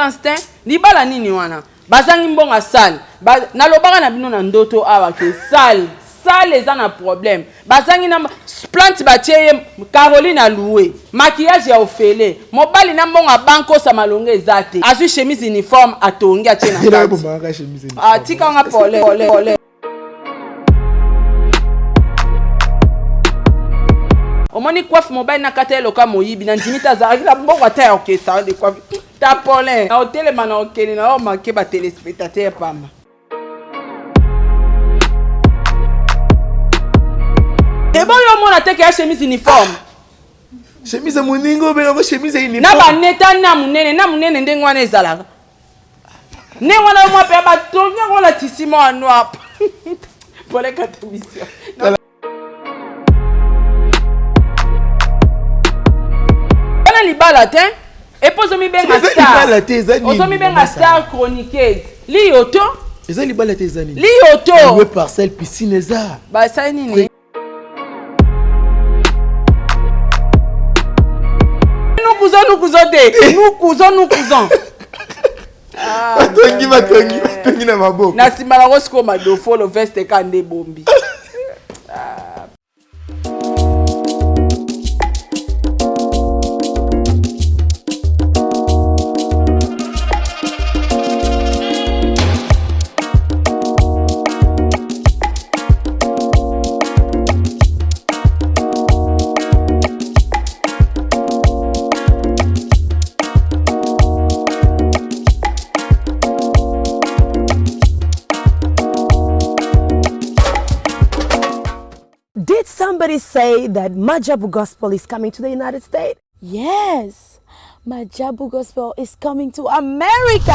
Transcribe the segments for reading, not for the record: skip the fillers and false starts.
sens te. Libala nini wana? Bazangi mbongo ya salle. Ba, nalobaka na bino na ndoto awa ke salle, salle eza na problème. Bazangi na plante batie ye Caroline a louer. Maquillage ya ofele. Mobali na mbongo ya banque osa malonga eza te. Azui chemise uniforme atongi atie na kati. Ah, tika nga pole pole pole. Omoni coiffe mobali na kata ye loka moyibi na ndimi te azalaki na mbongo ata ya okesa de coiffe ta polin na otelema na okende na omake ba telespectateur pamba. Eboyo omona te ke ya chemise uniforme. Chemise ya moninga obenga chemise ya uniforme. Na ba neta na munene na munene ndenge wana ezalaka. Ndenge wana mwa pe batongi yango na tissu mwa noir. Poleka te mission. Wana libala te. Epo ozomibenga star. Ozomibenga star chroniqueuse. Liyoto. Eza libala te eza nini? Liyoto. Louer parcelle piscine eza. Basali nini? Nous cousons, nous cousons te. Nous cousons, nous cousons. Ah, batongi batongi batongi na maboko. Na nsima nango sikoyo madofolo veste ka nde ebombi. Did somebody say that Majabu Gospel is coming to the United States? Yes, Majabu Gospel is coming to America.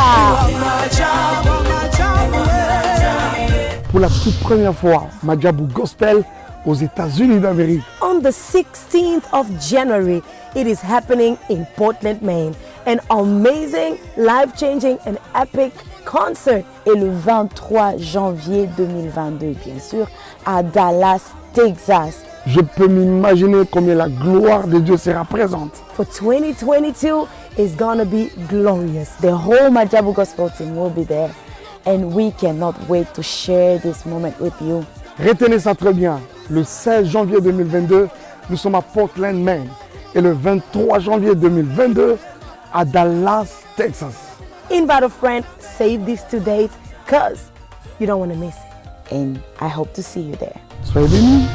Pour la toute première fois, Majabu Gospel aux États-Unis d'Amérique. On the 16th of January, it is happening in Portland, Maine. An amazing, life-changing and epic concert. Et le 23 janvier 2022, bien sûr, à Dallas, Texas. Je peux m'imaginer combien la gloire de Dieu sera présente. For 2022 is gonna be glorious. The whole Majabu Gospel team will be there and we cannot wait to share this moment with you. Retenez ça très bien. Le 16 janvier 2022, nous sommes à Portland, Maine. Et le 23 janvier 2022, à Dallas, Texas. Invite a friend, save these two dates, cause you don't want to miss it. And I hope to see you there. Soyez bénis.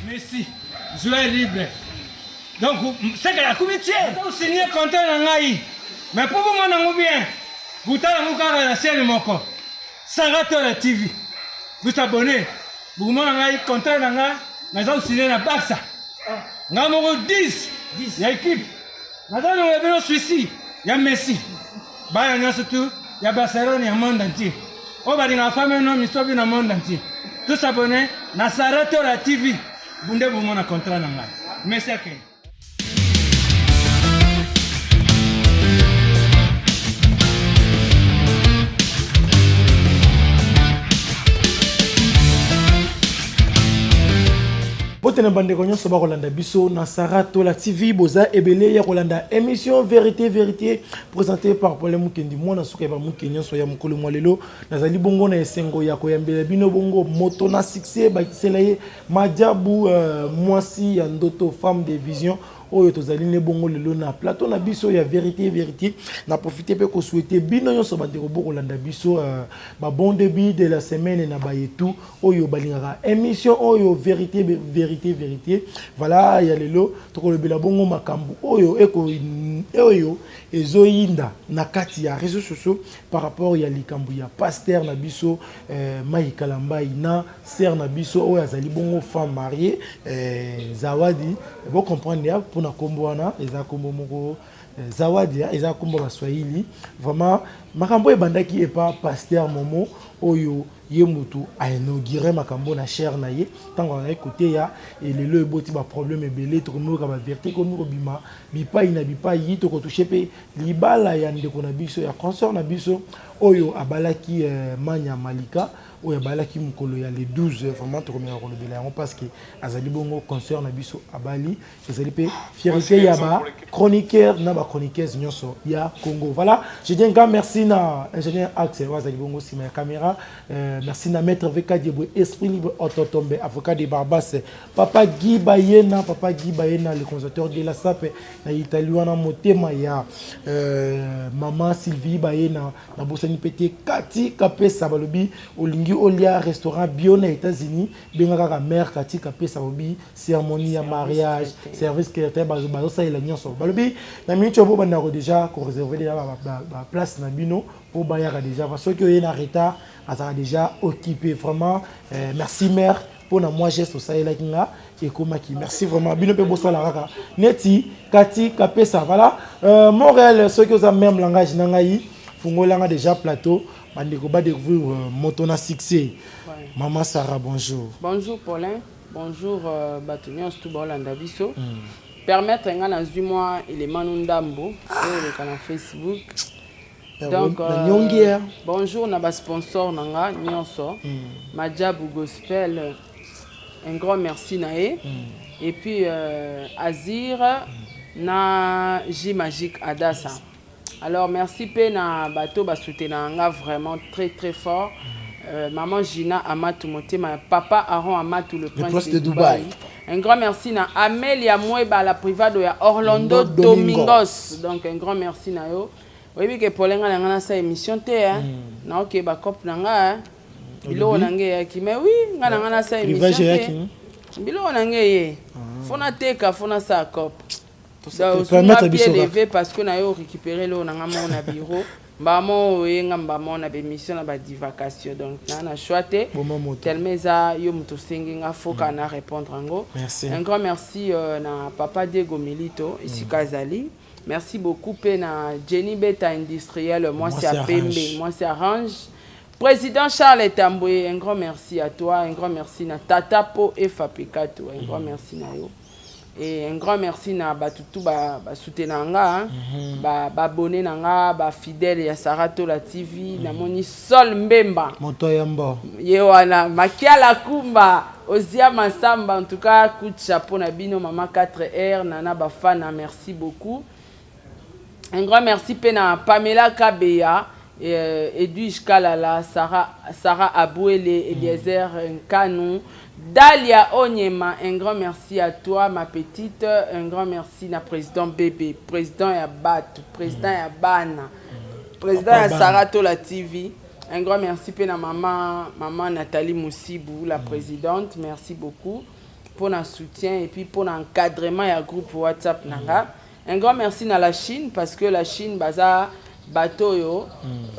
Messi, joueur libre. Donc, seke akomi tie osigne contrat na ngai mais mpo bomona yango bien botala yango kaka na chaîne moko Saratola TV bosabone bokomona ngai contrat na ngai naza kosigne na Barça ngai moko 10 ya équipe naza longola bino suisi ya Messi bana nyonso tu ya Barcelone ya monde entier oyo balingaka fame no misobi na monde entier tosabone na Saratola TV bunde bomona contrat na ngai Messi akende. Mbote na bandeko nyonso bakolanda biso na Sarah Tola TV boza ebele ya kolanda émission vérité vérité présentée par Paul Mukendi mwana suka ya bamuke nyonso ya mokolo mwa lelo nazali bongo na esengo ya koyambela bino bongo moto na succès bakisela ye Majabu euh, mwasi ya ndoto femme de vision oyo tozali ne bongo lelo na plateau na biso ya vérité vérité na profiter pe ko souhaiter bino nyonso bandeko bokolanda biso euh, ba bon début de la semaine na bayetu oyo balingaka émission oyo vérité vérité vérité voilà ya lelo tokolobela bongo makambo oyo eko oyo ezoyinda na kati ya réseaux sociaux par rapport ya likambo ya pasteur na biso euh, Mike Kalambay na Sœur na biso oyo azali bongo femme mariée eh, Zawadi bo comprendre ya pona kombo wana eza kombo moko eh, Zawadi eza kombo ba Swahili vraiment makambo ebandaki epa pasteur Momo Oyo ye mutu a inaugure makambo na chaire na ye tango azalaki koteya et lelo eboti ba problème ebele tokomi koyoka ba verite ekomi kobima bipayi na bipayi toko touche pe libala ya ndeko na biso ya consort na biso oyo abalaki Manya Malika oyo abalaki mokolo ya le 12 vraiment tokomeka kolobela yango parce que azali bongo consort na biso abali ezali mpe fierté ya ba chroniqueur na ba chroniqueuse nyonso ya Congo. Voilà, je dis un grand merci na ingénieur Axe oyo azali bongo nsima ya caméra. Merci na maître VK Diebwe, esprit libre Ototombe, avocat de Barbas, papa Guy Bayena, papa Guy Bayena, le conservateur de la SAP na Italie wana motema ya maman Sylvie Bayena, nabosani mpe te Kati Kapesa balobi olingi olia restaurant bio na États-Unis, benga kaka mère Kati Kapesa balobi cérémonie ya mariage, service traiteur bazosalela nyonso balobi na minute oyo bobandako déjà koreserve déjà baplace na bino mpo bayaka déjà soki oye na retard azalaka déjà occupé vraiment. Merci mère mpona mwa geste osalelaki nga ekomaki, merci vraiment. Bino mpe bosala kaka neti Kati Kapesa. Voilà, Montréal, soki oza même langage na ngai, fungolanga déjà plateau, bandeko badécouvrir moto na succès, ouais. Mama Sarah, bonjour. Bonjour Paulin. Bonjour bato nyonso tu baolanda biso. Permettre nga nazwi mwa élément nu ndambo oyo eleka na Facebook. Donc bonjour na basponsor na nga nyonso, Majabu Gospel, un grand merci na ye, et puis Azir na J Magique Adasa. Alors merci mpe na bato basoutenaka nga vraiment très très fort, maman Gina Amatu, motema ya papa Aaron Amatu, le prince, prince de de Dubai. Dubai. Un grand merci na Amelia Mweba, la privado ya Orlando Domingos. Domingos. Donc un grand merci na yo. Oyebi ke pole nga na nga nasala émission te, hein. Naoke bacope na nga, hein. Biloko na ngai eyaki, mais oui, nga na nga nasala Privage émission eyaki, te. Biloko na ngai eye, fo nateka, fo nasala cope. Donc permettre osunga biso pied kaka. levé parce que na yo récupérer eloko na nga moko na bureau mbama oyenga mbama na bémission na badivagation, donc naa na choix te. Boma moto. Tellement eza yo moto osengi nga, foka na répondre yango. Merci. Un grand merci na papa Diego Milito esika azali, merci beaucoup mpe na Jenny Beta industriel, mwasi ya Mwasi pembe, Arrange. Mwasi Arrange, président Charles Tambwe, un grand merci à toi, un grand merci na tata Po Efa Pekato, un grand merci na yo et un grand merci na bato tu basoutenaka nga, baabonné na nga, bafidèle ya Saratola TV. Namoni Sol Mbemba, moto ayamba ye wana Makiala Kumba, Ozia Masamba, en tout cas coup de chapeau na bino. Mama 4R nana bafana, merci beaucoup. Un grand merci mpe na Pamela Kabeya, Edwige Kalala, Sarah, Sarah Abouele, Eliezer Nkanu, Dalia Onyema, un grand merci à toi ma petite, un grand merci na président Bébé, président ya bato, président ya bana, président ya Papa Bana. Sarah Tola TV. Un grand merci mpe na maman, maman Nathalie Moussibou, la présidente, merci beaucoup pour notre soutien et puis pour l'encadrement ya groupe WhatsApp na nga. Un grand merci na la Chine parce que la Chine baza bato oyo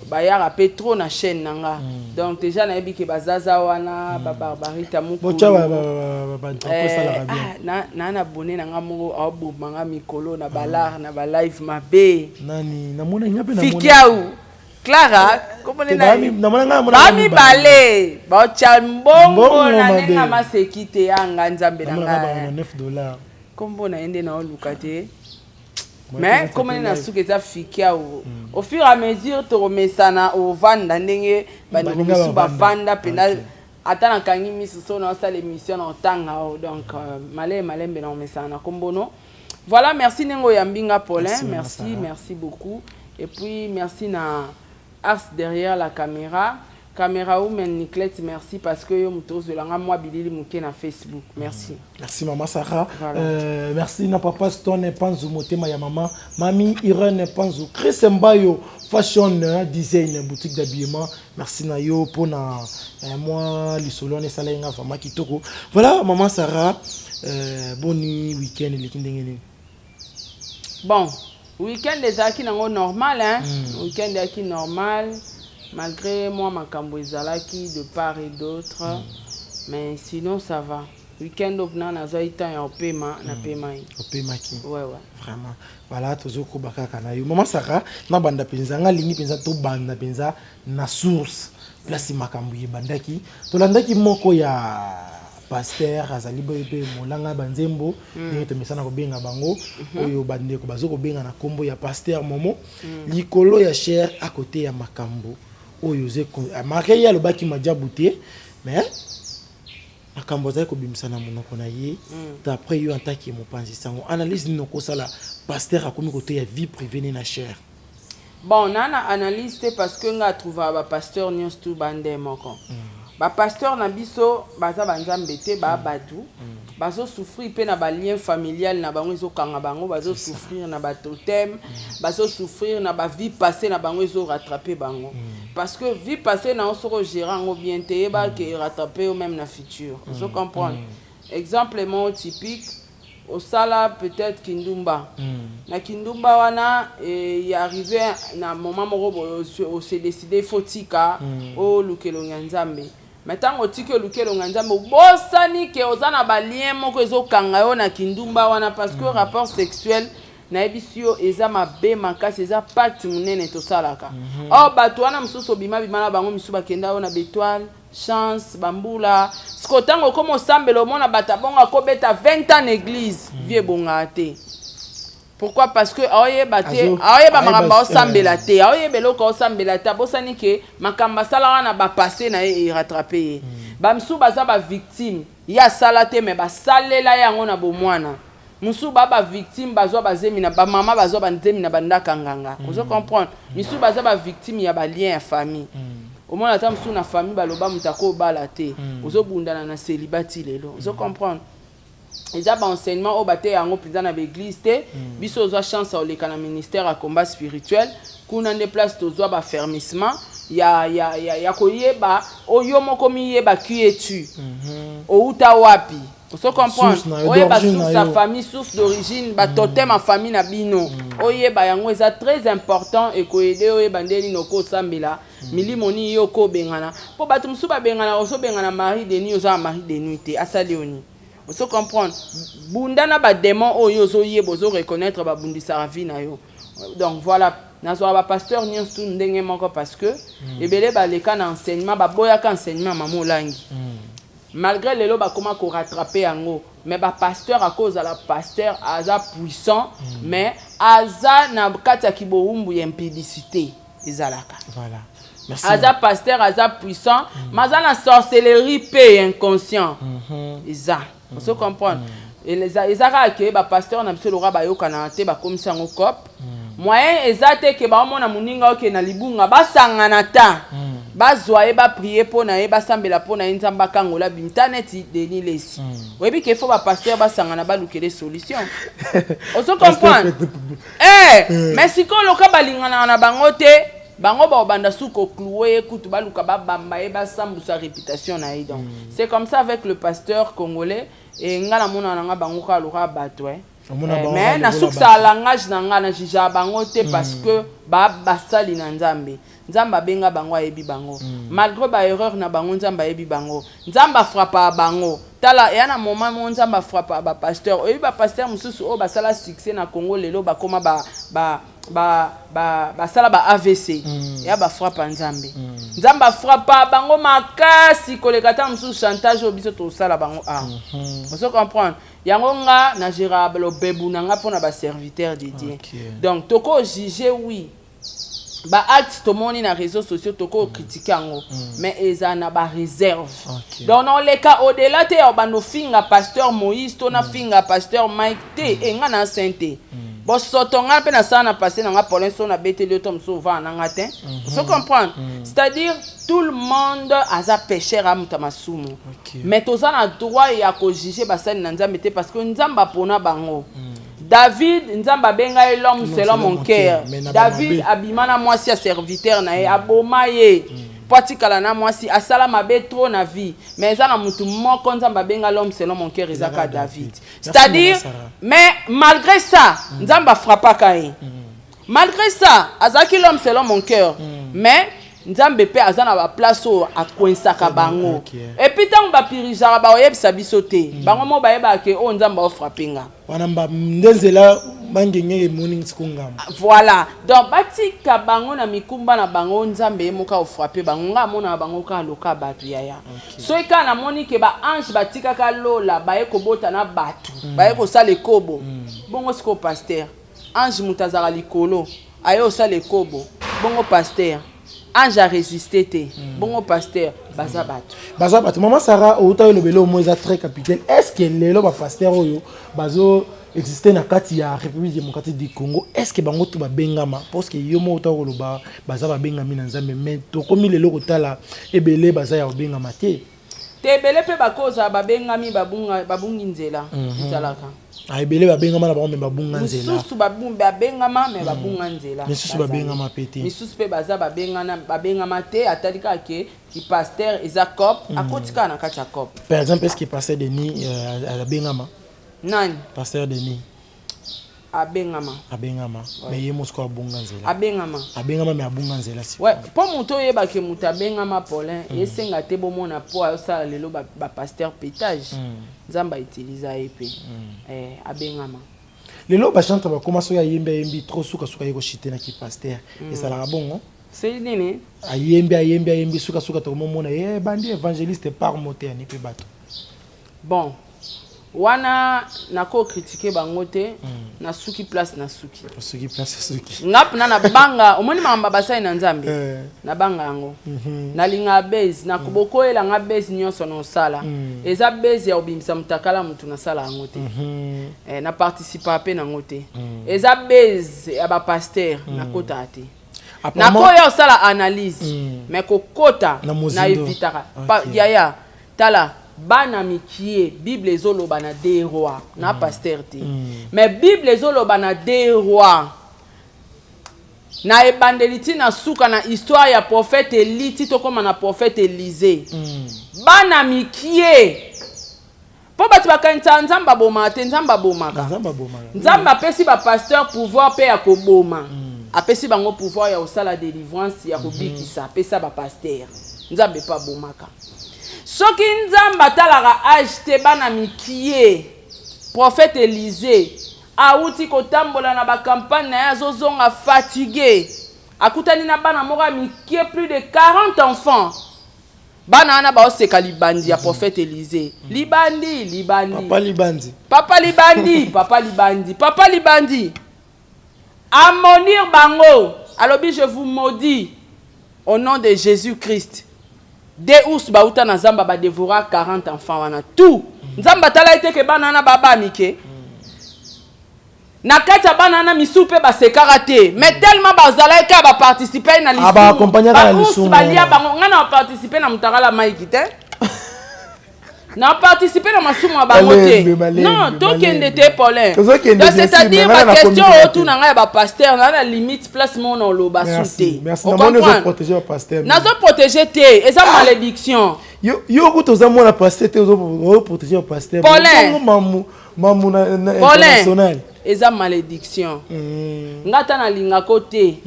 bayaka mpe trop na chaîne na nga, donc déjà nayebi ke bazaza wana babarbarita. Botya badrapeau, esalaka bien. Na na abonné na nga moko aoboma nga mikolo na balare na balive mabe. Nani? Namona nga mpe namona. Fikiau Clara komone. Te, namona nga namona nga. Bamibale baotya mbongo Mbongo na mabe. ndenge maseki te ya nga nzambe na Namona nga nga. bango na 9 $. Kombo na ye nde naoluka te, mais kombo nde na suka eza Fikiau. Au fur et à mesure tokomesana ovanda ndenge bandeko Baninga mosusu bavanda. bavanda mpenza. Ata nakangi miso so naosala émission na otanga o, donc maleye malembe na komesana na kombono. Voilà, merci ndenge oyambi nga, Paulin. Merci, Mama Merci, Sarah. merci beaucoup. Et puis merci na Ars derrière la caméra, caméra woman Niclette, merci parce que yo moto ozwelanga mwa bilili moke na Facebook, merci. Merci Mama Sarah. Voilà. Merci na papa Stone Panzu, motema ya mama Mami Irene Panzu, Chris Mbayo Fashion Design, boutique d'habillement. Merci na yo pona moi lisolo wana esala nga vraiment kitoko. Voilà, Maman Sarah, boni week-end eleki ndenge nini? Bon, week-end ezalaki nango normal, hein? Week-end ezalaki normal malgré mwa makambo ezalaki de part et d'autre, mais sinon ça va. Week-end oyo mpena nazwaki temps ya opema, napemai. Opemaki? Ouais. Vraiment, voilà, tozokoba kaka na yo, Mama Sara. Nabanda mpenza, nga alingi mpenza tobanda mpenza na source. Place makambo ebandaki, tolandaki moko ya pasteur azali boye mpe molanga banzembo, ndenge tomesana kobenga bango, oyo bandeko bazo kobenga na nkombo ya pasteur Momo, likolo ya chaire akote ya makambo oyo marke. Ye alobaki majabu te, mais makambo azali kobimisa na monoko na ye, d'après yo en tant que mopanzi sango, analyse nini okosala? Pasteur akomi koteya vie privée ne na chaire. Bon, na analyse te, parce que nga atrouvaka bapasteur nyonso tu bande moko. Bapasteur na biso baza banzambe te, baa bato bazosouffrir mpe na balien familial na bango ezokanga bango, bazosouffrir na batotem, bazosouffrir na bavie passé na bango ezorattrape bango, parce que vie passé na yo, soki ogérer yango bien te, yeba ke rattrape yo même na futur. Ozo comprendre? Exemple moko typique, osala peut-être kindumba. Na kindumba wana, e arrivé na moment moko boye, ose décide faut tika, oluka elongi ya Nzambe. Mais ntango otiki, oluki elongi ya Nzambe, obosani ke oza na balien moko ezokanga yo na kindumba wana, parce que rapport sexuel, nayebisi yo, eza mabe makasi, eza pacte monene tosalaka. Or bato wana mosusu obima-bima na bango, misusu bakenda oyo na betoile chance bambula. Siko ntango okóma osambela, omona bato abongo akobeta 20 ans na église, vie ebongaka te. Pourquoi? Parce que aoyeba te, aoyeba makambo aosambela te, aoyeba eloko aosambela te. Abosani ke makambo asalaka na bapassé na ye erattrape ye. Bamisusu baza bavictime, ye asala te, me basalela ye yango na bomwana. Mosusu ba bavictime, bazwa bazemi na bamama, bazwa banzemi na bandaka nganga. Ozo comprendre? Misusu baza bavictime ya balien ya famille. Omona ata mosusu na famille baloba moto akobala te, ozobundana na célibat ti lelo. Ozo comprendre? Eza baenseignement oyo bateya yango mpenza na baeglise te. Biso ozwa chance ya oleka na ministère ya combat spirituel, kuna nde place tozwa baaffermissement ya koyeba oyo moko miyeba, qui es-tu, outa wapi. Ozo comprendre? Oyeba source ya famille, source d'origine, batotem ya famille na bino, oyeba yango, eza très important. Ekoaider oyeba nde nini okosambela, milimo nini yo okobengana, mpo bato mosusu babengana. Ozobengana mari de nuit, oza na mari de nuit te, asali yo nini? Ozo comprendre? Bunda na badémon oyo ozoyeba, ozo reconnaître babundisaka vie na yo. Donc voilà, nazwaka bapasteur nyonso tu ndenge moko, parce que ebele baleka na enseignement, baboyaka enseignement mama Olangi. Malgré lelo bakoma korattrape yango, mais bapasteur akozala pasteur aza puissant, mais aza na kati ya kibowumbu ya impudicité ezalaka. Voilà. Merci. Aza pasteur, aza puissant, mais aza na sorcellerie mpe inconscient eza. Ozo comprendre? Eza kaka ke bapasteur na biso loka bayokanaka te, bakomisi yango cope. Moyen eza te ke baomona moninga oke na libunga, basangana ta, bazwa ye, baprier mpo na ye, basambela mpo na ye, Nzambe akangola bimta neti Denis Lesi. Oyebi ke faut bapasteur basangana, balukele solution. Ozo comprendre? Eh, mais sikoyo loka balinganaka na bango te, bango baobanda su koclouer ye, kutu baluka babamba ye, basambusa réputation na ye. Donc c'est comme ça avec le pasteur congolais. E nga namonaka na nga bango kaka lokola bato, eh. Omona Eh, bango mais kaka lokola nasukisaka langage na nga, na jugeaka bango te, parce que basali na Nzambe. Nzambe abenga bango, ayebi bango malgré baerreur na bango. Nzambe ayebi bango, Nzambe afrappaka bango. Tala, eya na moment moko Nzambe afrappaka bapasteur. Oyebi bapasteur mosusu oyo basala succès na Congo lelo, bakóma basala ba AVC, eya bafrappe ya Nzambe. Nzambe afrappa bango makasi koleka ata mosusu chantage oyo biso tosala bango awa. Ozo comprendre yango? Nga na géraka lobebu na nga mpona baserviteur de Dieu. Donc tokojuge, oui, baacte tomoni na réseaux sociaux, tokocritiquer yango, mais eza na baréserve. Donc naoleka au-delà te ya obanda ofinga pasteur Moïse to nafinga pasteur Mike te. E nga na saint te, bosoto nga mpe nasala na passé na nga. Paulin, so nabeteli yo to mosusu, ovanda na nga te. Ozo comprendre? C'est-à-dire tout le monde aza pécheur, amuta masumu. Mais toza na droit ya kojuge basali na Nzambe te, parce que Nzambe apona bango. David, Nzambe abenga ye l'homme selon mon cœur. Mais na David bamabe. Abima na mwasi ya serviteur na ye, aboma ye mpo atikala na mwasi. Asala mabe trop na vie, mais eza na mutu moko Nzambe abenga l'homme selon mon cœur, ezaka Ezaka David. David. C'est-à-dire, Merci, Mama Sarah. mais malgré ça, Nzambe afrappaka ye. Malgré ça, azalaki l'homme selon mon cœur, mais Nzambe mpe aza na baplace oyo akwensaka bango. Et puis ntango bapirijaka, baoyebisa biso te. Bango mo bayebaka ke oyo Nzambe aofrappe nga. Wana mba nde nzela. Mangenge emoni siko ngambo. Voilà, donc batika bango na mikumba na bango. Nzambe ye moko afrappe bango. Nga amonaka bango kaka loka bato, yaya. Soki kaka namoni ke baange batikaka lola, baye kobota na bato, baye kosala ekobo bongo. Sikoyo pasteur ange, moto azalaka likolo, aye osala ekobo bongo. Pasteur ange aresiste te bongo. Pasteur baza bato. Baza bato. Mama Sara, outa elobele omo eza très capital. Est ce que lelo bapasteur oyo bazo existe na kati ya République démocratique du Congo, est ce que bango to babengama? Parce que yo moko outa koloba baza babengami na Nzambe, mais tokomi lelo kotala ebele baza ya kobengama te. Te, ebele mpe bakozala babengami, babungi nzela. Ezalaka. Ah, ebele babengama na bango, me babunga nzela. Misusu babengama, me babunga nzela. Misusu Bazali. Babengama pe te. Misusu mpe baza babengama te. Atali kaka ke kipasteur eza cop, akoti kaka na kati ya cop. Par exemple, est ce que pasteur Denis abengama? Nani? Pasteur Denis. Abengama. Abengama, mais ye mosiko abunga nzela. Abengama. Abengama, mais abunga nzela si. Ouais, mpo moto oyebake moto abengama, Paulin, esenga te bomona mpo ayosala lelo bapasteur pétage. Nzambe autiliza ye mpe. Eh, abengama. Lelo bachantre bakóma, soki ayembi, ayembi trop, sukasuka aye koshite na kipasteur. Ezalaka bongo? Seli nini? Ayembi, ayembi, ayembi, sukasuka tokomomona ye bandi évangéliste par mote ani mpe bato. Bon, wana nakocritiquer bango te. Nasuki place nasuki. Soki place soki. Nga mpena nabanga, omoni makambo basali na Nzambe. Nabanga yango. Nalingaka base nakobokoyela nga base nyonso na osala. Eza base ya kobimisa motakala motu, nasala yango te. Eh, na participa mpe nango te. Eza base ya bapasteur, nakotaka te. Nakoya osala analyse, mais kokota Na na mozindo. evitaka. Yaya, tala bana mikie. Bible ezoloba na deux Rois, na pasteur te, mais Bible ezoloba na deux Rois, na ebandeli ti na suka, na histoire ya prophète Eli ti tokóma na prophète Élisée. Bana mikie, mpo bato bakanisaka Nzambe abomaka te. Nzambe abomaka. Nzambe abomaka. Nzambe apesi bapasteur pouvoir mpe ya koboma, apesi bango pouvoir ya kosala délivrance, ya kobikisa. Apesa bapasteur, Nzambe mpe abomaka. Soki Nzambe atalaka age te, bana mikie. Prophète Élisée awuti kotambola na bacampagne na ye, azozonga fatigué, akutani na bana moko ya mikie, plus de 40 enfants. Bana wana baoseka libandi ya prophète Élisée: "Libandi, libandi." Papa libandi. Papa libandi, papa libandi, papa libandi. Amaudire bango, alobi: "Je vous maudis au nom de Jésus Christ." Deux ours bauta na zamba, badévora 40 enfants wana tout. Nzambe atala ete ke bana wana baba mike. Na kati ya bana wana, misusu mpe basekaka te, mais tellement bazalaki kaka baparticipe na Ah, baaccompagnaka na baours lisumu balia wana. bango. Ngai na baparticipe na motakala Maiki te, na participe na masumu ya bango te. Malembe, malembe, Non, tokende malembe. te, Paulin. Tozokende, Donc, bien sûr, c'est-à-dire mais ngai na baquestion komi oyo te. tuna ngai ya bapasteur, naa na limite place moko na oloba su Merci, te. merci. Namoni ozoprotéger bapasteur. Nazoprotege te, eza malédiction. Yo kuta oza mwana pasteur te, ozoprotéger bapasteur. Paulin. Bongo mamu mamu na Paulin, international. eza malédiction. Nga ata nalingako te.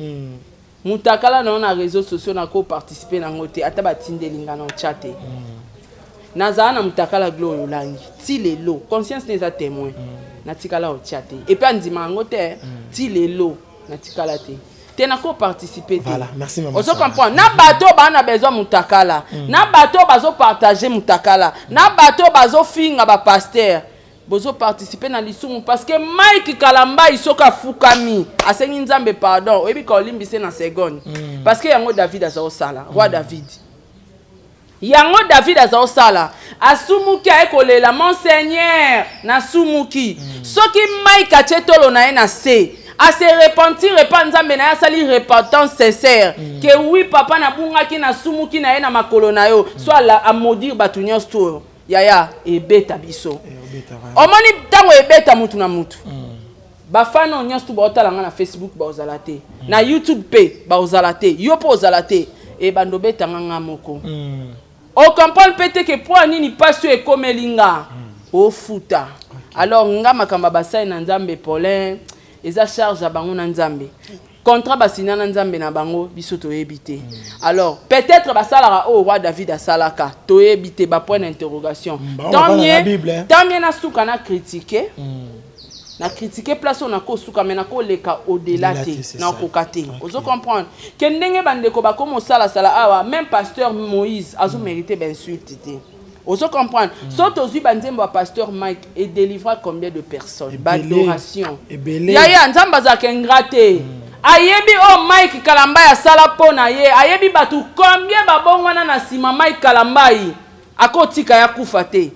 Mutakala na yo na réseau sociaux, nakoparticipe nango te. Ata batindeli nga na otya te. Nazala na mutakala Gloire Olangi ti lelo, conscience ne eza témoin. Natikala otya te, et puis andima yango te. Ti lelo natikala te te, nakoparticipe te. Voilà, merci, Maman Ozo Sarah. comprendre? Na bato oyo baa na besoin mutakala, na bato oyo bazopartage mutakala, na bato oyo bazofinga bapasteur, bozoparticipe na lisumu, parce que Mike Kalambai, soki afukami asengi Nzambe pardon, oyebi ka olimbise na seconde. Parce que yango David aza kosala, roi David, yango David aza kosala. Asumuki, aye kolela: "Mon Seigneur, nasumuki." Soki Mike atie tolo na ye na se, ase repentir epa Nzambe na ye, asali repentance sincère ke "Oui papa, nabungaki, nasumuki na ye na makolo na yo." So amaudire bato nyonso to oyo, yaya, ebeta biso. Omoni ntango ebeta mutu na mutu, bafana oyo nyonso tu baotala nga na Facebook baozala te, na YouTube mpe baozala te, yo mpe ozala te. Ebanda obetanga nga moko, ocomprendre mpe te ke mpo ya nini mpasi oyo ekomeli nga ofuta. Alors nga, makambo ya basali na Nzambe, Paulin, eza charge ya bango na Nzambe. Contrat basina na Nzambe na bango, biso toyebi te. Alors peut-être basalaka oyo roi David asalaka, toyebi te, bapoint d'interrogation. Bango bafanda na Bible, hein. Tant mieux nasuka na critique. Na critiquer place oyo nakosuka, mais nakoleka au-delà te, nakoka te. Ozo comprendre ke ndenge bandeko bakoma osalasala awa, même pasteur Moïse azomérite bainsulte te. Ozo comprendre? So tozwi banzembo ya pasteur Mike, edelivra combien de personnes? Baadoration yaya, Nzambe azalaka ingrat te. Ayebi oyo Mike Kalambai asala mpo na ye, ayebi bato combien babongwana na nsima. Mike Kalambai akotika ya kufa te.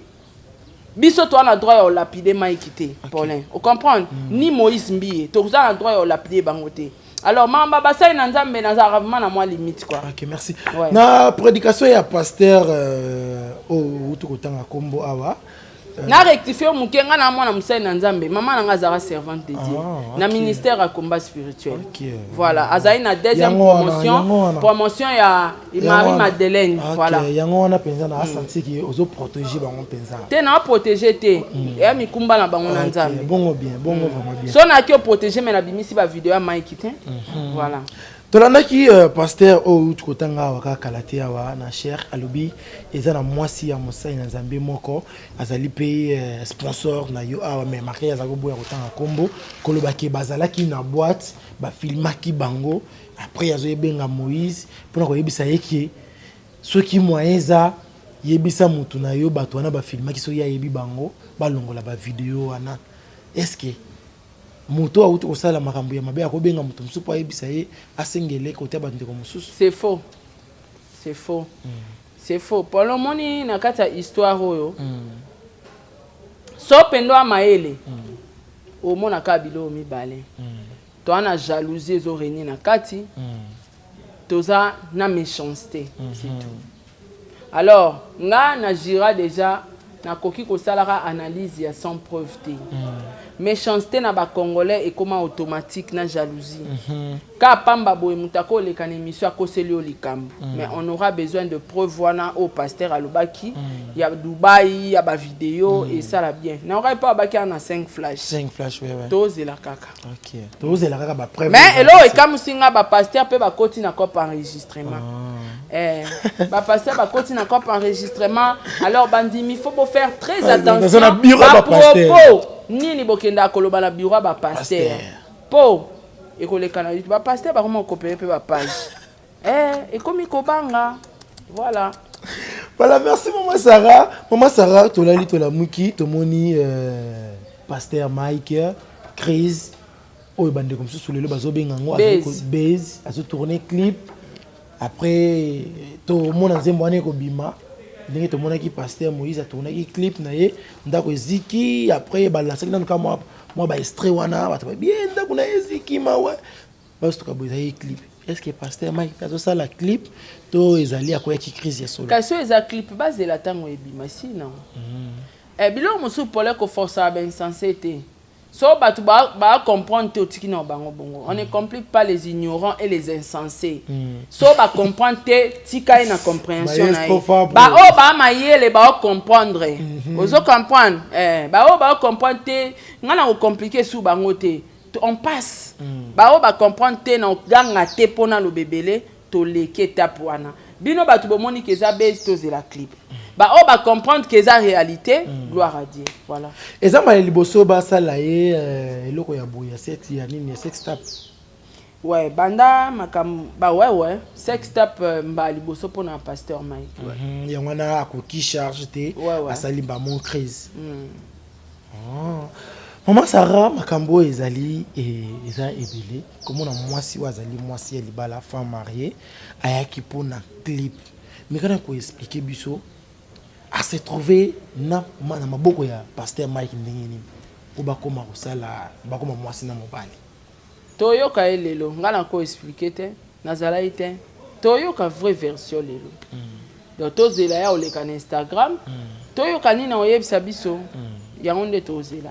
Biso toza na droit ya olapider Mike te, Paulin, ocomprendre? Ni Moïse Mbiye, toza na droit ya olapider bango te. Alors mamba basali na Nzambe, nazalaka vraiment na mwa limite, quoi. Ok, merci. Ouais. Na prédication ya pasteur oyo outi kotanga nkombo awa, Na rectifie moke, ngai na mwana mosali na Nzambe, mama na ngai azalaka servante de Dieu na ministère ya combat spirituel. Voilà, azali na deuxième promotion, promotion ya Marie Madeleine. Voilà. Yango wana mpenza na asanti ke ozoprotege bango mpenza. Te, na protege te, eya mikumba na bango na Nzambe. Bongo bien, bongo vraiment bien. So naki oprotege, me nabimisi bavideo ya Mike te. Voilà. Tolandaki pasteur oyo uti kotanga awa kaka kala te awa na cher, alobi eza na mwasi ya mosali na Nzambe moko azali mpe sponsor na yo awa, mais Marie azali koboya kotanga nkombo, koloba ke bazalaki na boîte, bafilmaki bango. Après azoyebenga Moïse mpona koyebisa ye ke soki moyen eza, yebisa motu na yo bato wana bafilmaki, soki ayebi bango, balongola bavideo wana. Est ce que moto awuti kosala makambo ya mabe akobenga moto mosusu mpo ayebisa ye, asengele kotia bandeko mosusu? C'est faux, c'est faux, c'est faux, Paul. Omoni, na kati ya histoire oyo, so pendo ya mayele, omona kaka biloko mibale. Toza na jalousie ezorégner na kati, toza na méchanceté, c'est tout. Alors nga na jira déjà, nakoki kosalaka analyse ya sans preuve te. Méchanceté na bacongolais ekóma automatique na jalousie. Ka pamba boye, moto akoleka na émission, akoseli yo likambo, mais on aura besoin de preuve wana oyo pasteur alobaki ya Dubai, ya bavideo. Esala bien, naokai mpo abaki wana na 5 flash. 5 flash, ouais. Tozela kaka. Ok, tozela kaka bapreuve. Mais eloko ekamusi nga, bapasteur mpe bakoti na cope enregistrement. Bapasteur bakoti na cope enregistrement. Alors bandimi, faut bofaire très attention. Bapropos nini bokendaka koloba na bureau ya bapasteur, mpo ekoleka na YouTube. Bapasteur bakoma kokopere mpe bapage, ekomi kobanga. Voilà. Voilà, merci Maman Sarah. Maman Sarah, tolali tolamuki, tomoni pasteur Mike crise oyo bandeko mosusu lelo bazobenga yango base, azotourne clip. Après tomona nzembo wana ekobima ndenge tomonaki pasteur Moïse atournaki clip na ye, ndako eziki. Après balasaki nanu ka mwa baextrait wana, bato babi ndako na ye eziki, mawa. Basotoka boye, ezali clip. Est ce que pasteur Mike mpe azosala clip to ezali akoyaki crise ya solo? Kasi oyo eza clip, bazela ntango ebima. Sinon biloko mosusu pole koforçaka bainsensé te. So bato bacomprendre te, otiki na bango bongo. On ne complique pas les ignorants et les insensés. So bacomprendre te, tika ye na compréhension na ye. Baoyo baa mayele baocomprendre, ozo comprendre? Baoyo baocomprendre te, ngai na kocomplique su bango te. On passe. Baoyo bacomprendre te, na oganga te mpona loba ebele. Toleki étape wana. Bino bato bomoni ke eza base, tozela clip. Baoyo bacomprendre ke eza réalité, gloire à Dieu. Voilà. Eza mbala liboso basala ye eloko ya boye ya sexe, ya nini, ya sex tape? Ouais, banda makambo ba ouais, sex tape, mbala liboso mpona pasteur Mike, ouais. Yango wana akoki charge te. Ouais. Asali bamon crise. Ah. Mama Sara, makambo oyo ezali eza ebele. Komona mwasi oyo azali mwasi ya libala, femme mariée, ayaki mpona clip, mais kana koexpliquer biso ase trouve na maboko ya pasteur Mike ndenge nini, po bakóma kosala, bakóma mwasi na mobali? Toyoka ye lelo. Ngai nakoexpliquer te, nazalaki te. Toyoka vraie version lelo. Donc tozela ya oleka na Instagram, toyoka nini oyebisa biso. Yango nde tozela.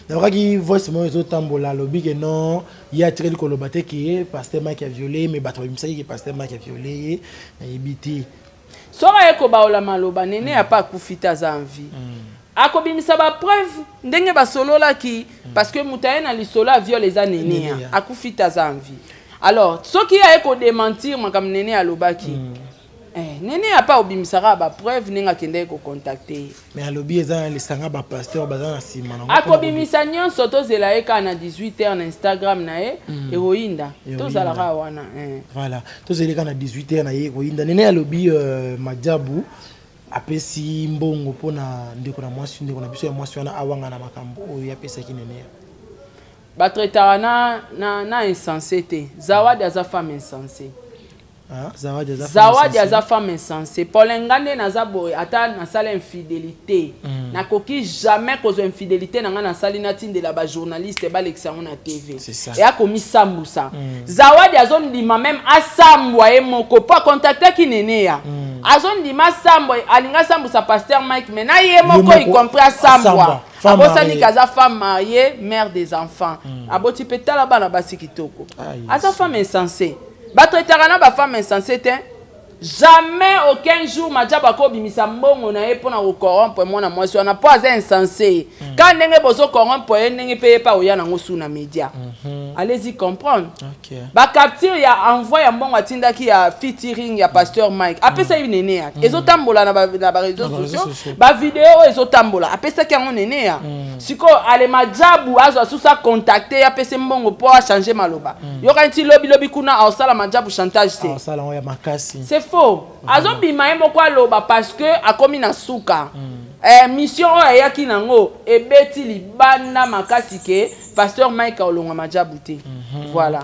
Nayokaki voice moko ezotambola, alobi ke non, ye atikali koloba te ke pasteur Mike aviole ye, mais bato babimisaki ke pasteur Mike aviole ye. Nayebi te. Soki aye kobaola maloba, nene ya pa akufi te, aza en vie. Akobimisa bapreuve ndenge basololaki, parce que moto aye na lisolo ya viol eza nene ya akufi te, aza en vie. Alors soki aye kodémentir makambo nene alobaki. Eh, nene ya pa obimisaka ba preuve ndenge akendaki kocontacte ye. Mais alobi eza na lisanga ba pasteur baza na nsima nango. Akobimisa nyonso, tozela ye kaka na 18 heures na Instagram na ye. Ekoyinda, tozala kaka wana eh. Voilà, tozeli kaka na 18 heures na ye ekoyinda. Nene alobi Madiabu apesi mbongo mpona ndeko na mwasi, ndeko na biso ya mwasi wana awanga na makambo oyo apesaki Nene. Batraitaka na insensé te. Zawadi aza femme insensé. Ah, Zawadi aza femme Zawadi insensée. Aza femme insensé. Paulin, nga nde naza boye, ata nasala infidélité, nakoki jamais kozwa infidélité na nga nasali, natindela bajournaliste balekisa yango na TV. C'est ça. Eya komisambusa. Zawadi azondima même asambwa ye moko mpo akontaktaki Neneya. Azondima asambwa, alingi asambusa pasteur Mike, mais na ye moko, y compris asambwa. Asambwa. Femme Abosani mariée. kaza femme mariée, mère des enfants, aboti mpe, tala bana basi kitoko. Ah, yes. Aza femme insensé. Batraitaka na bafemme insensé te. Jamais, aucun jour, Madiabu akobimisa mbongo na ye mpona kocorrompre mwana mwasi wana, mpo aza insensé. Ka ndenge bozocorrompre ye, ndenge mpe ye mpe akoya nango su na média. Allez-y comprendre. Bacapture ya envoi ya mbongo atindaki ya featuring ya pasteur Mike, apesaki Nene ya, ezotambola na baréseau Na ba-réseaux sociaux. Sociaux. Bavideo oyo ezotambola, apesaki yango Nene ya. Sikoyo ale Majabu azwa susu acontacte ye, apesi mbongo mpo achange maloba. Yokani ti lobilobi kuna aosala Majabu chantage te. Asala yango ya makasi. C'est faux. Azobima ye moko aloba parce que akomi na suka. Mission oyo ayaki nango ebeti libanda makasi ke pasteur Mike aolongwa Majabu te. Voilà.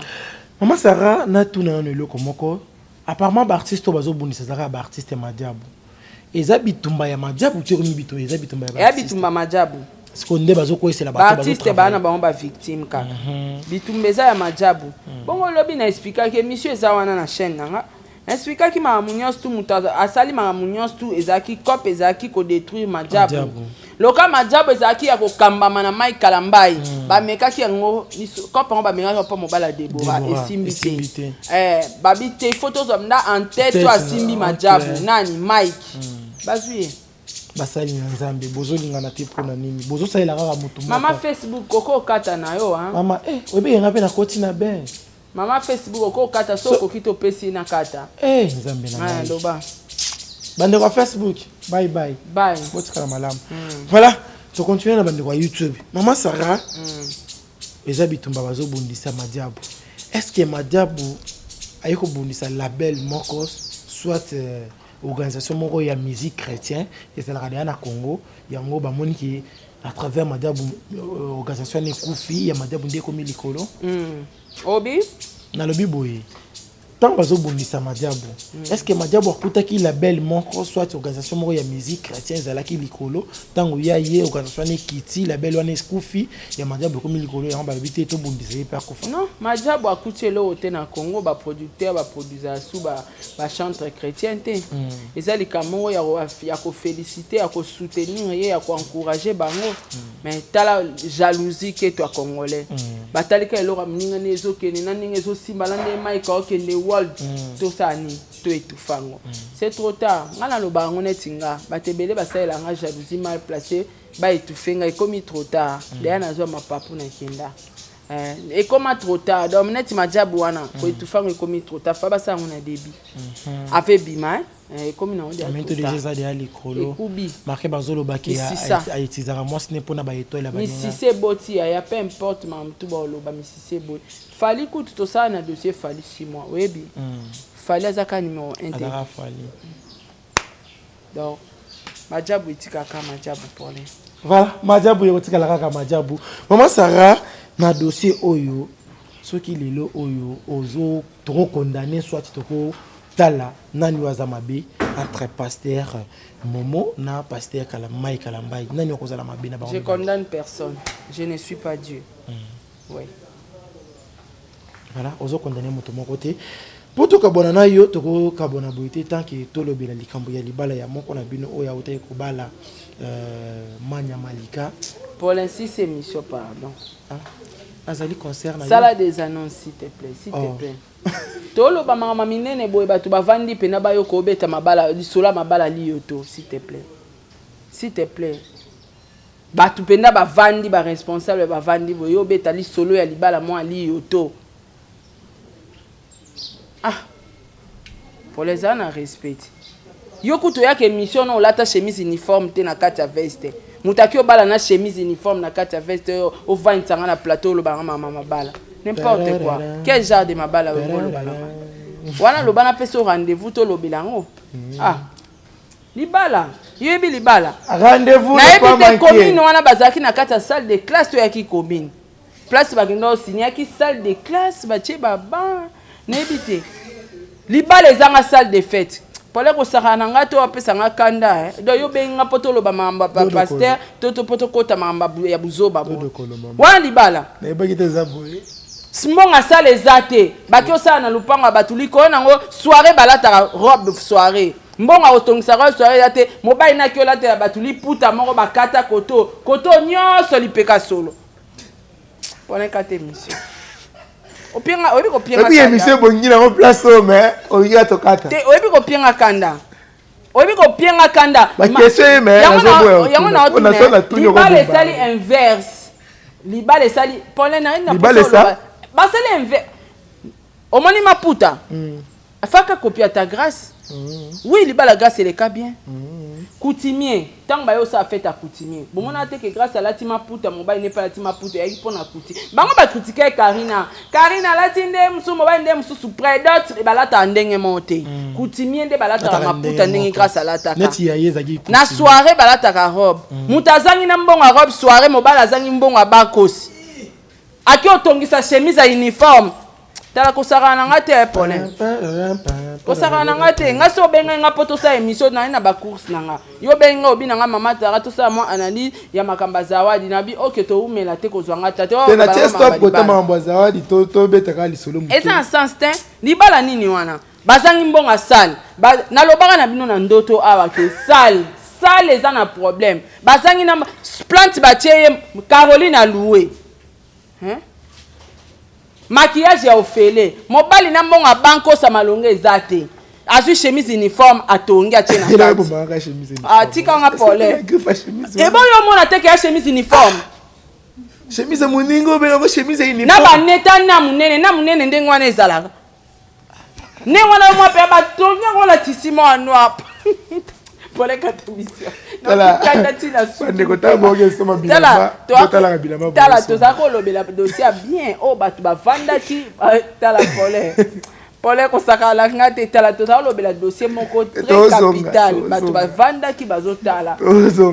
Mama Sara, natuna nano eloko moko. Apparemment baartiste oyo bazobundisa ezalaka baartiste ya Madiabu. Eza bitumba ya Madiabu ti ekomi bitumba, eza bitumba ya Eya baartiste? Bitumba Majabu. Sikoyo nde bazokwesela bato. Baartiste baa na bango bavictime kaka. Bitumba eza ya Majabu. Bongo lobi na expliquaki, émission eza wana na chaîne na nga, na expliquaki makambo nyonso tu. Moto asali makambo nyonso tu, ezalaki cope, ezalaki kodétruire Majabu. Majabu. Loka Majabu ezalaki ya kokambama na Mike Kalambai. Bamekaki yango, cope yango bamekaki mpo mobali ya Debora. Deborah, Esimbi esimbi te. te. Babi te, il faut tozwa nda en tête Tête, oyo asimbi Majabu. Nani? Mike. Bazwi ye. Basali na Nzambe, bozolingana te mpona nini? Bozosalela kaka motu Mama moko. Facebook, oko okata na yo hein? Mama, oyebi mpe nakoti na ben. Mama Facebook, oko okata so okoki, topesi na kata. Nzambe na Ah, ngai. Loba. Bandeko ya Facebook, bye bye. Bye. Botikala malamu. Voilà, tocontinue na bandeko ya YouTube. Mama Sara, eza bitumba bazobundisa Madiabu. Est ce que Madiabu aye kobundisa label moko, soit organisation moko ya musique chrétien ezalaka deya na Congo, yango bamoni ke à travers Madiabu, organisation wana ekufi, ya Madiabu nde ekomi likolo? Obi. Nalobi boye, ntango bazobundisa Madiabu, est ce que Madiabu akutaki label moko, soit organisation moko ya musique chrétien ezalaki likolo ntango ya ye? Organisation wana ekiti, label wana ekufi, ya Madiabu ekomi likolo, yango balobi te tobundisa ye mpe akufa? Non, Majabu akuti eloko te na Congo. Baproducteur baproduisaka su bachantre chrétien te. Eza likambo moko ya kofélicité, ya kosoutenir ye, ya koencourage bango. Mais tala jalousie keto ya Congolais. Batalika eloko ya moninga nde ezokende na ndenge ezosimba na ndenge Mike aokende world, tosala nini? To étouffe yango. C'est trop tard. Nga naloba yango neti nga, bato ebele basalela nga jalousie mal placé, baétouffe nga, ekomi trop tard. Deya nazwa mapapu nakenda. Ekoma trop tard. Donc neti Majabu wana, koétouffe yango ekomi trop tard. Fa basala yango na début ave bima, ekomi nango deya Minto trop déjà tard. Eza deya likolo. Ekubi. Marke bazolobaki Misisa. autilisaka mwasi ne mpona baétoile ya baninga. Misisa eboti yaya, peu importe makambo tu baoloba, misisa eboti. Fali kutu tosala na dossier Fali 6 mois, oyebi Fali aza kaka numéro 1 te. Azalaka Fali. Donc Majabu etikaka Majabu, Paulin. Voilà, Madiabu ekotikala kaka Madiabu. Mama Sara, na dossier oyo, soki lelo oyo ozo tokokondamne, soit tokotala nani oyo aza mabe entre pasteur Momo na pasteur Kalamai Kalambai, nani okozala mabe na bango Je mibale? Condamne personne, je ne suis pas Dieu, oui. Voilà, ozokondamne moto moko te. Mpo tokabwana na yo, tokokabwana boye te tant que tolobela likambo ya libala ya moko na bino oyo autaki kobala, Manya Malika. Paulin, si c'est émission, pardon. Ah, azali concert na yo. Sala des annonces, s'il te plaît, s'il te Oh. plaît. Toloba makambo minene boye, bato bavandi mpena bayoka obeta mabala, lisolo ya mabala liyo to, s'il te plaît, s'il te plaît. Bato mpenza bavandi, baresponsable bavandi boye, yo obeta lisolo ya libala mwa liyo to. Ah, Paul, ezala na respect. Yo kutu oyaka émission na olata chemise uniforme te na kati ya veste. Moto aki obala na chemise uniforme na kati ya veste, oyo ovandisa nga na plateau, oloba nga mama mabala. N'importe quoi. Quel genre de mabala oyo oloba na nga? Wana loba napesa yo rendez-vous, tolobela yango. Ah. Libala, yoyebi libala. Rendez-vous. Nayebi te commune wana bazalaki na kati ya salle de classe to yaki commune. Place bakenda osignaki salle de classe, batie ba banc, nayebi te. Libala ezanga salle de fête. Pole kosakana na ngai to apesa nga kanda, eh. Donc yo bengi nga mpo toloba makambo ya pasteur to mpo tokota makambo ya buzoba bo. Wana libala. Nayebaki te eza boye. Mbongo sala eza te. Baki osala na lupango ya bato likolo nango soirée balataka robe soirée. Mbongo akotongisaka oyo soirée eza te. Mobali naki olatela bato liputa moko bakata koto koto nyonso lipeka solo. Mpona ekata émission. Opienga, oyebi kopienga Oyebi émission ebongi nango place oyo, mais olingi atokata. Te, oyebi kopienga kanda. Oyebi kopienga kanda. Baquestion ye, mais yango na otuna libala esali inverse. Libala esali Paulin na na Libala esa? Basali inverse. Omoni maputa. Afaka copie ta Grâce. Oui, libala Grâce eleka bien. Coutumier, ntango baye osala fête ya coutumier, bomona te ke Grâce alati maputa, mobali ne mpe alati maputa, eyaki mpo na coutume. Bango bakritike Karina. Karina alati nde mosusu, mobali nde mosusu, prédot balataka ndenge moko te. Coutumier nde balataka maputa ndenge Grâce alataka. Neti ya ye ezalaki Na soirée balataka robe. Moto azangi na mbongo ya robe soirée, mobali azangi mbongo ya bakosi. Aki otongisa chemise ya uniforme. Tala, kosakana na nga te, Paulin. Kosakana na nga te. Nga so obengai nga mpo tosala émission na ye na bacourse na nga. Yo obengi nga, obi na nga mama Tara, tosala mwa analyse ya makambo ya Zawadi. Na bi oke toumela te, kozwa nga ta te. Te, na tie stop kota makambo ya Zawadi, tobetaka lisolo moke. Eza na sens te. Libala nini wana? Bazangi mbongo ya salle. Nalobaka na bino na ndoto awa ke salle eza na problème. Bazangi na plante batie ye Caroline aloué. Hein? Maquillage ya ofele. Mobali na mbongo ya bankosa malonga eza te. Azwi chemise uniforme, atongi, atie na kati. Ah, tika nga pole. Eboyo omona te ke ya chemise uniforme. Chemise moninga obengako chemise ya uniforme. Na baneta na monene na monene ndenge wana ezalaka. Ndenge wana mwa mpe batongi yango na tisi mwa noir. Pole kata mission. Kata ntina Bandeko, ntango boyoki esoma bilamba, botalaka bilamba. Tala, tozala kolobela dossier ya bien oyo bato bavandaki. Tala pole, pole kosakala nga te. Tala, tozala kolobela dossier moko très capital, bato bavandaki bazotala.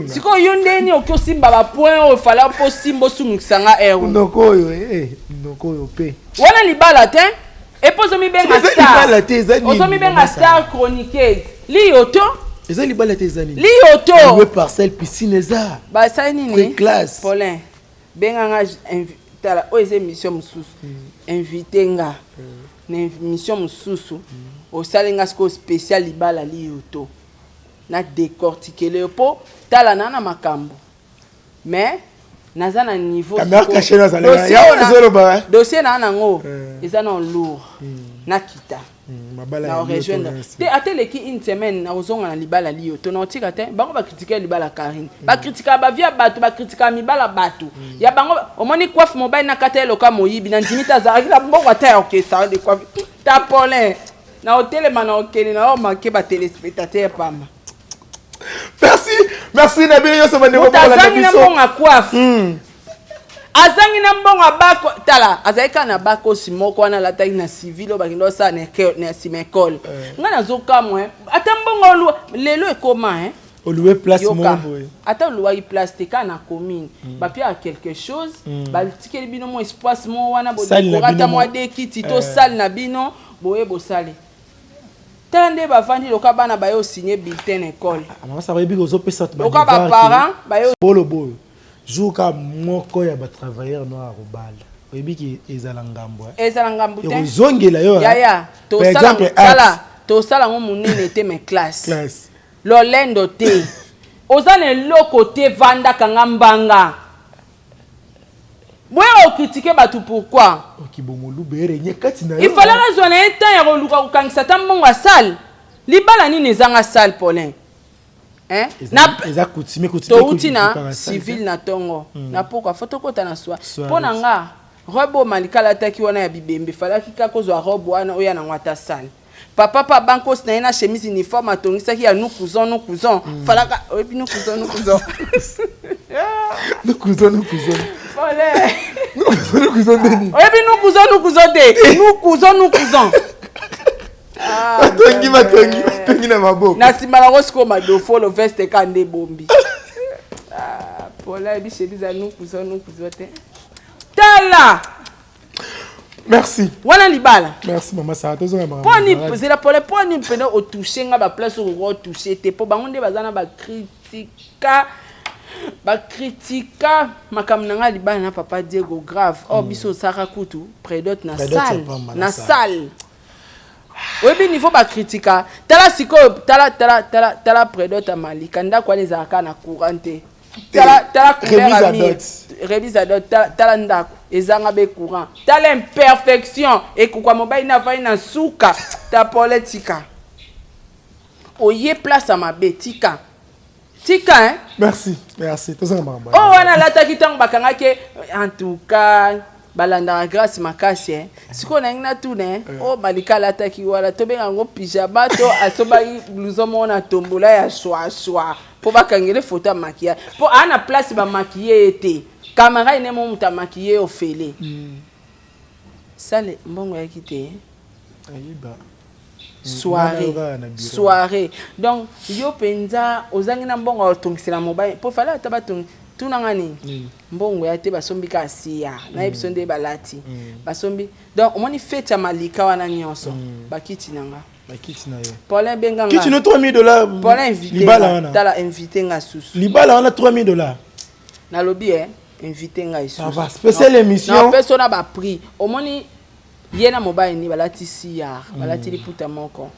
Sikoyo yo ndeni oki osimba bapoint oyo fala mpo osimba osungikisa nga ero. Noko oyo, noko oyo mpe. Wana libala te. Epo ozomibenga star, ozomibenga star chroniqueuse liyoto. Eza libala te, eza nini? Liyoto. Parcelle, piscine eza. Basali nini? Classe. Paulin, benga nga. Tala, oyo eza émission mosusu. Invité nga na émission mosusu, osali nga sikoyo spécial libala liyoto, na décortiquele yo mpo tala na makambo, mais naza na niveau dossier na nango eza na lourd, nakita na rejoindre te. Ata eleki une semaine, nakozonga na libala liyo to naotika te. Bango bakritike libala Karine, bakritikaka bavie ya bato, bakritikaka mibala bato ya bango. Omoni coiffe mobali na kata eloka moyibi na ndimi te, azalaki na mbongo ata ya okesa de coiffe ta. Paulin, na otelema na okende na omake batéléspectateur pamba. Merci, merci na bino nyonso bandeko. Moto azangi na mbongo ya coiffe, azangi na mbongo ya bako. Tala, azalaki kaka na bakosi moko wana alataki na civil oyo bakende osala na nsima ekole. Ngai nazokamwa, ata mbongo oluwa lelo ekoma. Oluwe place moko boye. Ata oluwaki place te, kaka na commune bapiaka quelque chose, batikeli bino mwa espace moko wana, bodekora ata mwa dekiti to salle na bino boye bosali. Tala nde bavandi loka bana baye osigne bulletin na école. Mama Sara, oyebi ozopesa loka baparent baye. Bolo boyo jour ka moko ya batravailleur noir akobala, oyebi ki ezala ngambo. Ezala ngambo te. Ekozongela yo. Yaya, tosala, tosala yango monene te, mais classe lolendo te. Oza na eloko te, vandaka nga mbanga boya okritike bato pourquoi? Il fallait azwa na ye temps ya koluka kokangisa ata mbongo ya salle. Libala nini ezanga salle, Paulin? Touti na civile na ntongo, na pokwa fo tokɔta na soi. Mpo na nga, robe oyo Malika alataki wana ya bibembe, falaki kaka kozwa robe wana oya nango ata salle. Papa pa bankos na ye na chemise uniforme atongisaki ya nous cousons, nous cousons. Falaka oyebi nous cousons, nous cousons. Nous cousons, nous cousons. Pole. Nous cousons, nous cousons ndeni. Oyebi nous cousons, nous cousons te. Nous cousons, nous cousons. Ah, Batongi, batongi, batongi na maboko. Na nsima nango sikoyo madofolo veste ka nde ebombi. Ah, Pole ayebi chemise ya nous cousons, nous cousons te. Tala! Merci. Wana libala. Merci mama Sarah, tozonga makambo. Mpo nini zela pole, mpo nini mpena otouche nga baplace okoka otouche te, mpo bango nde baza na bakritika, bakritika makambo na nga libala na papa Diego grave. Or biso osaka kutu prédote na Prédote ya salle, pamba na na salle. salle. Oyebi niveau bakritika, tala sikoyo, tala, tala, tala, tala prédote ya Malika, ndako wana ezalaka na courant te. Tala, tala couleur Remise ya à mur. dot. Remise à dot, tala, tala ndako ezanga be courant, tala imperfection ekokwa mobali na avandi na suka ta pole. Tika oye place ya mabe, tika, tika, hein? Merci, merci. Tozonga makambo. Oyo wana alataki ntango bakangaki, en tout cas balandaka grâce makasi, hein. Sikoyo nangi natuna, hein, oyo Malika alataki wana, tobenga yango pyjama to asombaki blouson moko na tombola ya shwashwa mpo bakangele foto ya maquillage, mpo aa na place bamaquille ye te, camarade ne mo moto amaquille ye ofele sale mbongo yaki te, hein. Ayiba. Soirée, Wana na bureau. soirée, donc yo mpenza ozangi na mbongo ya otongisela mobali, mpo fale ata batongi tunanga nini, mbongo ya te, basombi kaka siya nayebi biso nde balati basombi. Donc omoni fete ya Malika wana nyonso, bakiti na nga. Bakiti na yo. Paulin, benga nga. Kiti no 3000 dollars. Paulin, invité Libala nga. wana. Tala, invité nga susu. Libala wana 3000 dollars. Nalobi e invité ngai. Ça va, spéciale émission. Napesi na baprix. Omoni ye na mobali ni balati siyar, balati liputa moko.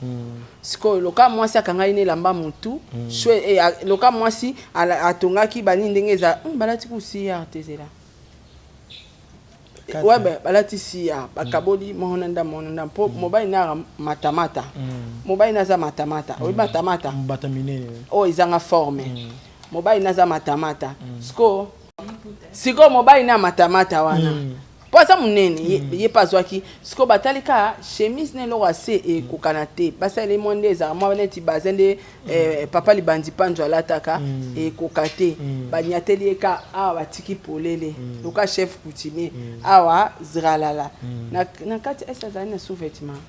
Sikoyo loka mwasi akangai na elamba motu shwe, loka mwasi atongaki banini ndenge eza, balati ku siyar te, zela. Quatre. Ouais, balati siyar, bakaboli moko na ndambo, moko na ndambo, mpo mobali na aka matamata, mobali na aza matamata. Oyebi matamata? Mbata minene. Oyo ezanga forme. Mobali naza matamata. Sikoyo, sikoyo mobali na matamata wana, mpo aza monene, ye mpe azwaki. Sikoyo batali kaka chemise na eloko ase ekokana te, basaleli mwa nde ezalaka mwa neti baze nde papa libandi panjo alataka, ekoka te. Banyateli ye ka awa, batiki polele loka chef coutumier awa zralala na kati. Ese azali na sous-vêtement?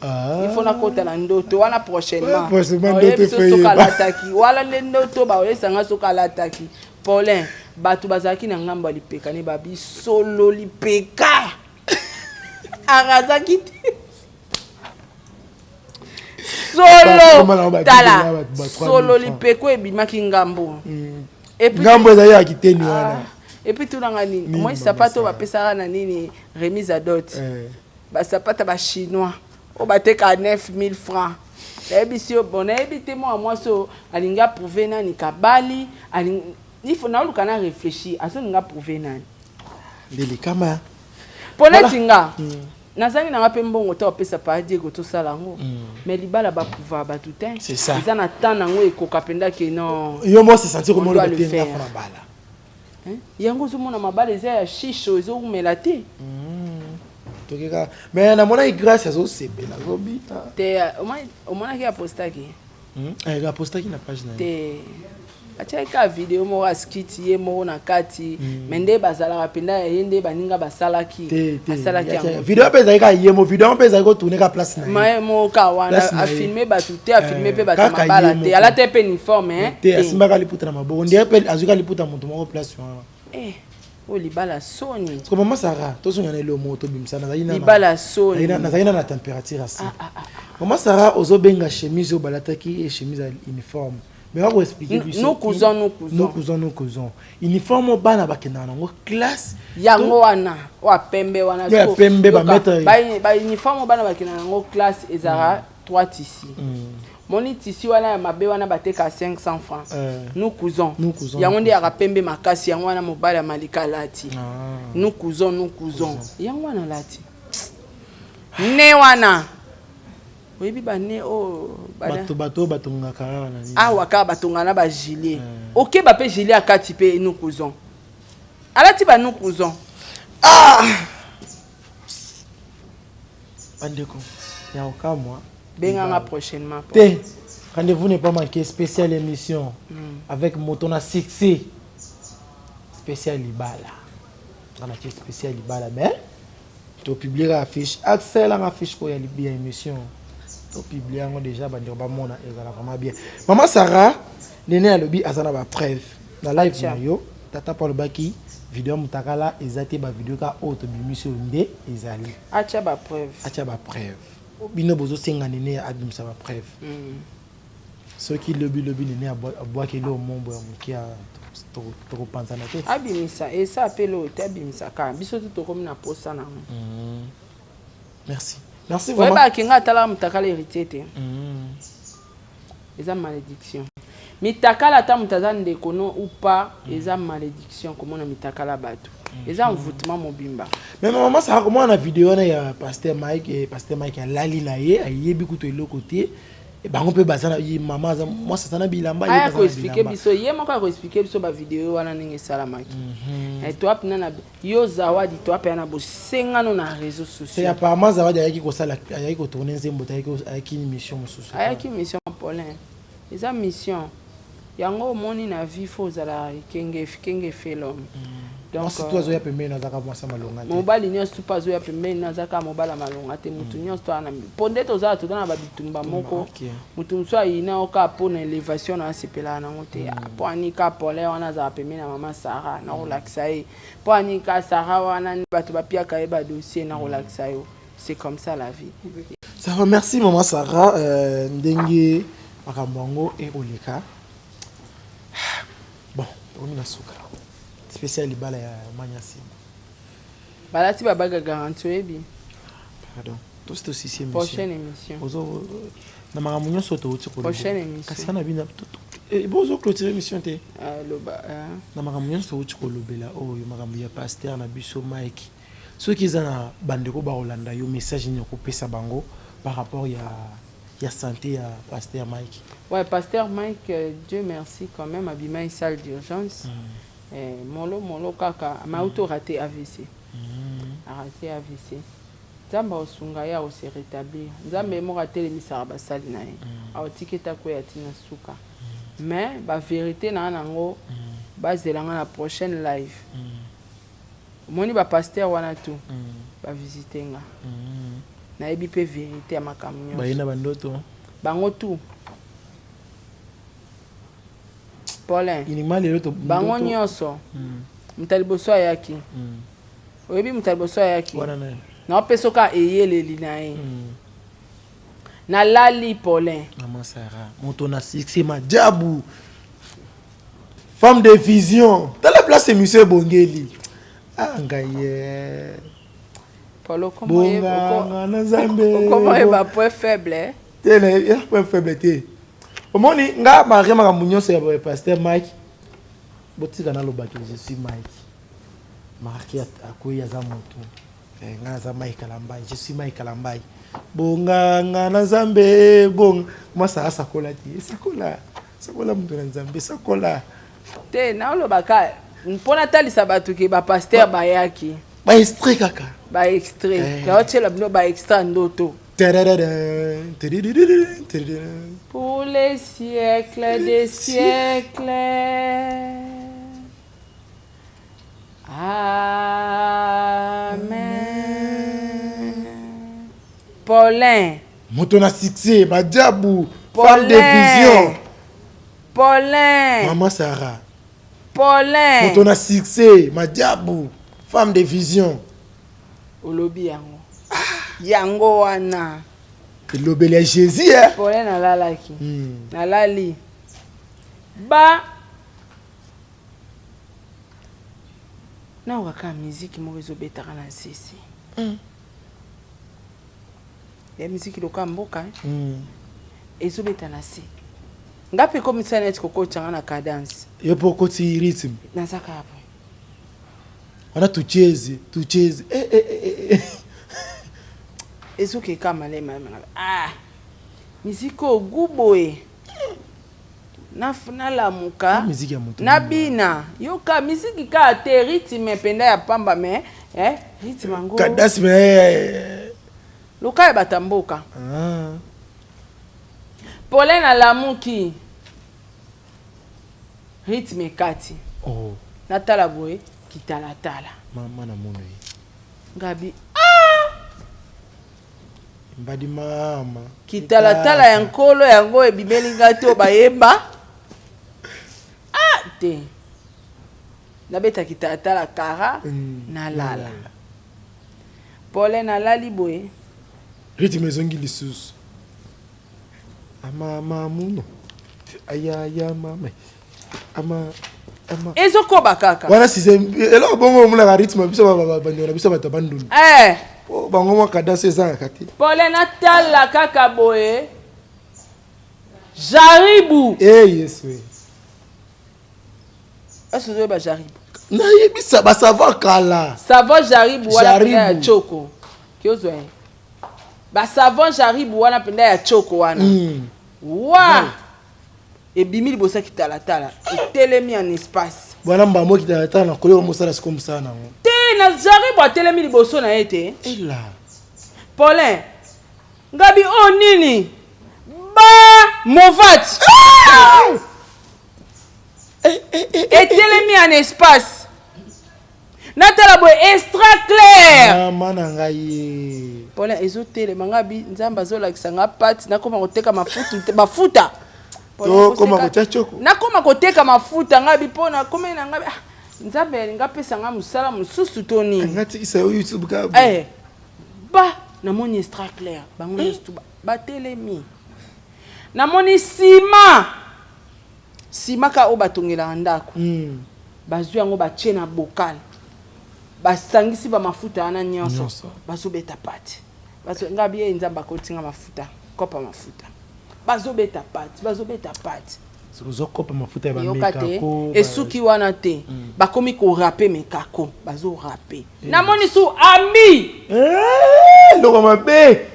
Ah. Il faut nakota na ndoto wana prochainement. Ouais, prochainement, Oyebi ndoto so efo soki yeba. alataki wana nde ndoto baoyesanga soki alataki. Paulin, bato bazalaki na ngambo ya lipeka ne babi solo lipeka arazaki te solo. Bakoma na ba Tala, ba 3000 solo francs. lipeko ebimaki ngambo. Et puis- Ngambo ezali ya kiteni wana. Ah, et puis tunanga nini? Nini, Moi, mama sapato Sarah? bapesaka na nini, remise à dot. Eh. Basapata bachinois oyo bateka 9000 francs, nayebisi yo. Bon, nayebi te, mwana mwasi oyo alingi approuve nani? Kabali alingi, il faut naoluka na réfléchir, azolinga approuve nani? Ndeli kama. Mpo neti nga nazangi nanga mpe mbongo te opesa pa Diego tosala yango, mais libala baprouva bato te. C'est ça. Eza na temps nango ekoka mpenza ke non. Yo mo se sentir On comme doit le le tenga faire. fana bala. Hein? Yango ozomona mabala eza ya shisho, ezowumela te. Tokeka mais namonaki Grâce azosepela, azobita. Te, omonaki apostaki? Eh, apostaki na page na ye. Te, atiaki kaka video moko, askiti ye moko na kati, me nde bazalaka mpenza ya ye nde baninga basalaki. Te, te. Asalaki yango. Video mpe ezalaki kaka ye mo, video mpe ezalaki kotourne kaka place na ye. Maye moko kaka wana. Place na ye. Afilme bato te, afilme mpe bato Kaka mabala ye te. moko. Alata mpe uniforme, hein, Te, asimbaka liputa na maboko, ndire mpe azwika liputa moto moko place wana. Eh, oyo libala soni. Parce que mama Sara, tozonga na eloko moko tobimisa, nazali Libala soni. nazali na température asi. Mama Sara, ozobenga chemise oyo balataki e chemise ya uniforme, mais wakoexplike biso. Nous cousons, nous cousons. Nous cousons, nous cousons, uniforme oyo bana bakendaka nango classe. Yango wana oyo apembe wana. Oyo ya pembe, Yoka, bauniforme oyo bana bakendaka yango classe ezalaka trois tissus. Moni tissu wana ya mabe wana bateka 500 francs. Eh. Nous cousons. Nous cousons, Yango nous nde yaka pembe makasi, yango wana mobali ya Malika alati. Ah. Nous cousons, nous cousons, yango wana alati ne wana. Oyebi bane oyo Bato oyo batongaka awa na nini? Awa kaka batonga na bagilet, okeba mpe gilet akati mpe nous cousons, alati ba nous cousons. Bandeko ya kokamwa. Benganga prochainement. Te, rendez-vous n'est pas manqué, spéciale émission avec moto na succès. Spécial libala. Nga na tie spécial libala mais to publier affiche. Axel anga affiche ko ya libia émission. To publier yango déjà bandeko bamona ezala vraiment bien. Maman Sarah, Nene alobi aza na ba preuve na live na yo. Tata pa alobaki video mutakala eza te, ba video ka oyo tobimisi oyo nde ezali. Atia ba preuve. Atia ba preuve. Bino bozosenga Nene abimisa ba preuve. Soki lobi lobi Nene abwakeli oyo mombo ya moke ya tokopanzana te. Abimisa esa apele oyo te, abimisa kaka biso tu tokomi na posa nango. Merci. Merci vraiment. Oyebaki nga atalaka mutakala héritier te. Eza malédiction. Mitakala ata moto aza ndeko no ou pas, eza malédiction komona mitakala bato. Eza envoûtement mobimba. Mais maman Sarah, comment na vidéo wana ya pasteur Mike, eh, pasteur Mike alali na ye, ayebi kutu eloko te. Bango mpe baza na ye, mama aza mwasi aza na bilamba, ye Aya aza na koexplike bilamba. biso, ye moko akoexplike biso bavideo wana ndenge esalamaki. Eh, toa mpena na yo Zawadi, toa mpe na bosengano na réseaux C'est sociaux. apparemment Zawadi ayaki kosala, ayaki kotourner nzembo te, ayaki mission mosusu. Ayaki mission Paulin. Eza mission. Yango omoni na vie faut ozala kenge kenge fait l'homme. Donc mwasi tu azoya pembeni azaka mwasi ya malonga te. Mobali nyonso tu mpe azoya pembeni aza kaka mobali ya malonga te. Motu nyonso to ana mpo nde tozala toza na babitumba moko. Motu mosusu ayina yo kaka mpo na élévation na asepelaka nango te. Mpo anika Paulin wana azala pembeni ya mama Sarah, nakolakisa ye. Mpo anika Sarah wana nde bato bapiaka ye badossier, nakolakisa yo. C'est comme ça la vie. Ça va, merci maman Sarah. Ndenge makambo yango ekoleka. Bon, tokomi na suka. Spécial libala ya Manya Simba. Balati babaga garantie, oyebi. Pardon. Tosi tosisi émission. Prochaine émission. Ozo na makambo nyonso touti koloba. Prochaine émission. Kasi na bino bozo clôturer émission te. Loba. Na makambo nyonso touti kolobela oyo makambo ya pasteur na biso Mike. Soki eza na bandeko bakolanda yo, message nini okopesa bango par rapport ya santé ya pasteur Mike? Ouais, pasteur Mike, Dieu merci quand même, abima une salle d'urgence. Eh, molo molo kaka, mais auto raté AVC. A raté AVC. Nzambe aosunga ye, aose rétablir. Nzambe moko atelemisaka basali na ye. Aotiki ete akwea ntina suka. Mais ba vérité na nango bazelanga na prochaine live. Omoni ba pasteur wana tu bavisite nga. Nayebi mpe vérité ya makambo nyonso. Baye na bandoto. Bango tu. Paulin. Uniquement lelo to Bango nyonso. Moto ya liboso ayaki. Oyebi moto ya liboso ayaki? Wana na. Naopesa oka eyeleli na ye. Nalali Paulin. Maman Sarah, moto na succès majabu. Femme de vision. Tala place émission ebongeli. Ah ngai ye. Paulo Bonganga na Nzambe. Comment oyeba point faible, eh? Te na ya point faible te. Omoni nga Marie makambo nyonso ya pasteur Mike. Botika nalobaki je suis Mike. Marqué akwei aza motu. Nga naza Mike Kalambayi, je suis Mike Kalambayi. Bonganga na Nzambe, bong mwasa asakola te, sakola. Sakola moto na Nzambe, sakola. Te naolobaka mpona talisa bato ke bapasteur bayaki. Ba extrait kaka. Ba extrait. Naotiela bino ba extrait ndoto. Pour les siècles des siècles. Amen. Paulin. Moto na succès, Madiabou, femme de vision. Paulin. Maman Sarah. Paulin. Moto na succès, Madiabou, femme de vision. Olobi yango. Yango wana. Elobeli ya Jésus, eh. Paulin nalalaki. Nalali. Ba nayoka kaka miziki moko ezobetaka na sese. Ya miziki loka mboka, ezobeta na se. Nga mpe ekomisa neti kokotanga na cadence. Yo mpo okoti rythme. Naza kaka boye. Wana tucheze, tucheze. Eh, eh, eh, eh. Ezokeka malema. Ah, miziki oyo gu boye. Nalamuka nabina yoka miziki kaka te, rythme mpenza ya pamba, mais rythme yango cadence mais loka ya bato ya mboka. Paulin alamuki rythme ekati. Oh. Natala boye kitalatala. Mama na mono ye. Ngabi ah! Mbadi mama. Kitalatala ya nkolo yango ebimeli ngai to bayemba. Ah te. Nabeta kitalatala kara nalala. Paulin nalali boye. Rythme ezongi lisusu. Ama mamuno. Aya ya mama. Ama ama. Ezokoba kaka. Wana size eloko bongo omonaka rythme biso bandeko na biso bato ya bandundu. Eh. Po bango mwa cadence ezangaka te. Paulin natala kaka boye. Jaribu. Eh Yesu. Est-ce que ozoyeba Jaribu? Nayebisa ba savoir kala. Savon Jaribu wana pena ya choko. Kiozwa ye. Ba savon Jaribu wana penda ya choko wana. Wa! Ebimi liboso ya kitalatala. Etelemi en espace. Wana mbambo kitalatala na koyoka mosala sikoyo mosala nango. Te na Jaribu atelemi liboso na ye te. Ela. Paulin. Ngabi o oh, nini? Ba movat. Ah! Etelemi en espace. Natala boye extra clair. Mama na ngai. Paulin ezotelema nga bi Nzambe azolakisa nga pati nakoma koteka mafuta mafuta. Tokoma kotia choko. Nakoma koteka mafuta nga bi po nakomeli na nga bi ah, Nzambe alinga apesa nga mosala mosusu to nini. Nga tikisa yo YouTube ka. Eh ba namoni extra clair bango nyonso tu batelemi. Namoni sima Sima kaka oyo batongelaka ndako, bazwi yango batie na bocal, basangisi ba mafuta wana nyonso, bazobeta pate. Nga bi, Nzambe akotisi nga mafuta, kopa mafuta. Bazobeta pate, bazobeta pate. Ozo kopa mafuta ya ba Yoka te, mekako, esuki wana te. Bakomi ko raper mekako, bazo raper. Namoni su ambi. Eloko mabe.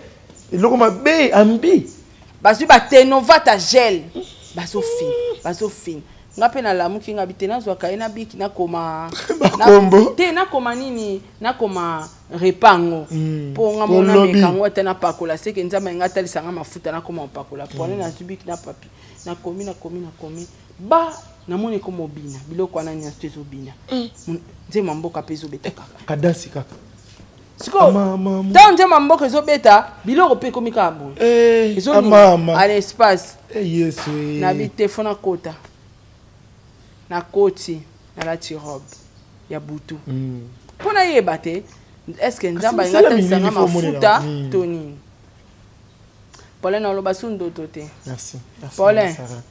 Eloko mabe ambi. Bazwi ba tenovata gel bazofina bazofina nga mpe nalamuki nga bi te nazwa kaye na biki nakoma Bakombo. te nakoma nini nakoma repas yango mpo nga Po mona lobi. meka yango ata napakola seke nzambe alingi atalisa nga mafuta nakoma kopakola pone nazwi biki na papi nakomi nakomi nakomi ba namoni ekoma obina biloko wana nyonso te ezobina nzembo ya mboka mpe ezobeta kaka Kadansi kaka. Sikoyo ntango nzembo ya mboka ezobeta biloko mpe ekomi kaka boye Eh, ezoninga amama. à l'espace Eh, Yesu, eh. nabi te fo nakota nakoti nalati robe ya butu mpo nayeba te est ce que nzambe Kasi alingi misala atalisa nga mingi fo omonela. mafuta to nini. Paulin naloba su ndoto te. Merci. Merci, Paulin. Sarah.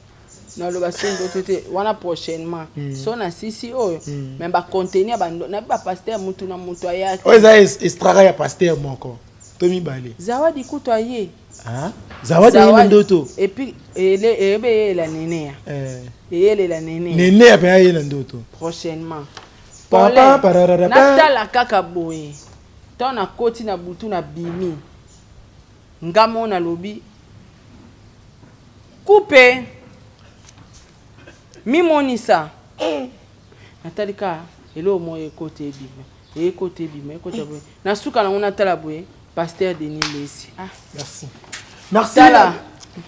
Naloba su ndoto te wana prochainement. So na sisi oyo mais ba contenu ya ba na ba pasteur mutu na mutu ayaki. Oyo eza estraka ya pasteur moko to mibale. Zawadi kutu aye. Ah? Zawadi aye na ndoto. Et puis ele eyebe eyela neneya. Eh. Eyelela neneya. Neneya pe aye na ndoto. Prochainement. Papa, Paulin, pararara, pa. natala kaka boye. Tant nakoti na butu na bimi. Nga moko nalobi coupe mimonisa natali kaka eloko moko ekota ebima ekota ebima ekota boye na suka nango natala boye pasteur Denis Lessi. Ah. Merci. Merci. Tala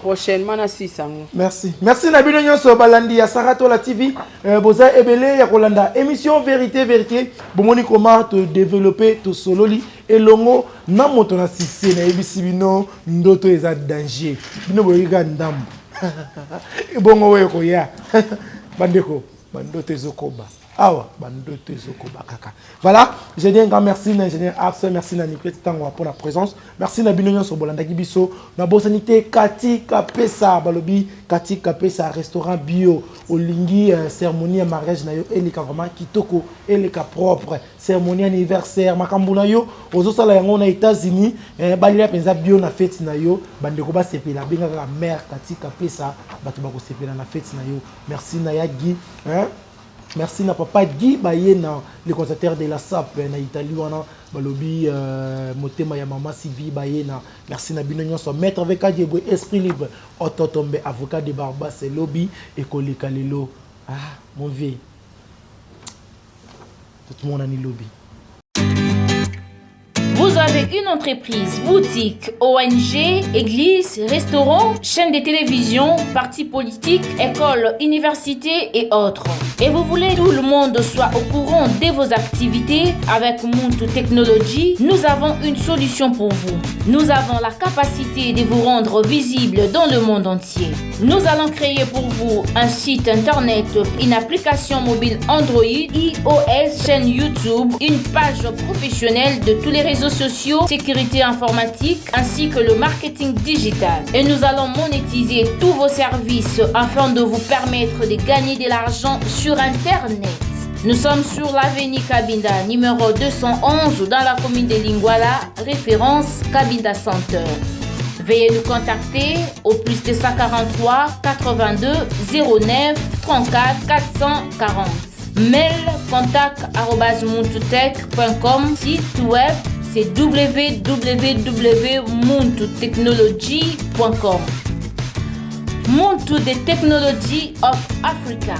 prochainement na sisa yango. Merci. Merci na bino nyonso balandi ya Sarah Tola TV. Boza ebele ya kolanda émission Vérité Vérité. Bomoni comment te développer to sololi elongo na moto na succès na yebisi bino ndoto eza danger. Bino boyoki kaka ndambo. Ebongo oyo ekoya. Bandeko, bandoto ezokoba. Awa, bandoto ezokoba kaka. Voilà, je dis un grand merci na ingénieur Axe, merci na Nicolette Tangwa pour la présence. Merci na bino nyonso bolandaki biso. Na bosanité Kati Kapesa balobi Kati Kapesa restaurant bio olingi cérémonie ya mariage na yo eleka vraiment kitoko eleka propre. Cérémonie anniversaire makambo na yo ozosala yango na États-Unis, balia penza bio na fête na yo bandeko basepela benga kaka mère Kati Kapesa bato bakosepela na fête na yo. Merci na ya Guy, hein? Merci na papa Guy Bayena, le conservateur de la SAP na Italie wana balobi motema ya mama Sylvie Bayena. Merci na bino nyonso. Maître avec Adiebwe esprit libre Ototombe avocat de Barbas lobby ekoleka lelo. Ah mon vieux. Tout le monde a ni lobby. Vous allez avez une entreprise, boutique, ONG, église, restaurant, chaîne de télévision, parti politique, école, université et autres, et vous voulez que tout le monde soit au courant de vos activités avec Muntu Technology, nous avons une solution pour vous. Nous avons la capacité de vous rendre visible dans le monde entier. Nous allons créer pour vous un site internet, une application mobile Android, iOS, chaîne YouTube, une page professionnelle de tous les réseaux sociaux, sécurité informatique, ainsi que le marketing digital. Et nous allons monétiser tous vos services afin de vous permettre de gagner de l'argent sur Internet. Nous sommes sur l'avenue Kabinda, numéro 211, dans la commune de Lingwala, référence Kabinda Center. Veuillez nous contacter au plus 243 82 09 34 440. Mail contact arobase muntutech.com. Site web c'est www.muntutechnology.com. Muntu the Technology of Africa.